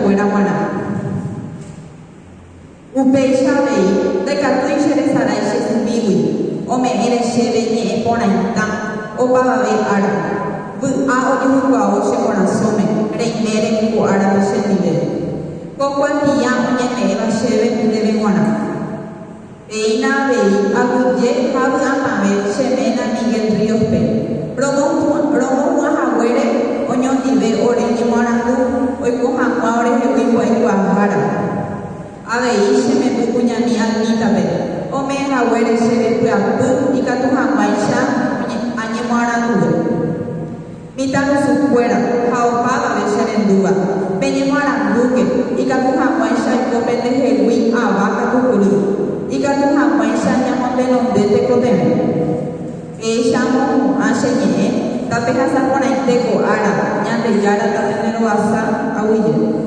chupekuéra g̃uarã. Upéicha avei, ndaikatúi cheresarái che symígui, ome'ẽre chéve ñe'ẽ porãita opavave ára. Vy'a ojehukuaávo che korasõme, reimére ko árape chendive. Ko kuatia oñeme'ẽva chéve ndéve g̃uarã. Péina avei aguyje ha vy'apavẽ che ména Miguel Ríos-pe, romohu'ã haguére oñondive ore ñemoarandu oiko hag̃ua orehegui mbo'ekuaahára. Avei che memby kuñami Almita-pe, ome'ẽ haguére chéve pyapy ikatu hag̃uáicha añemoaranduve. Mitãrusukuéra ha opavave che rendúva, peñemoarandúke, ikatu hag̃uáicha oiko pendehegui ava katupyry, ikatu hag̃uáicha ñamotenonde tekotevẽ. Péicha amohu'ã che ñe'ẽ, tapehasa porãite ko ára, Ñandejára tapenderovasa, aguyje.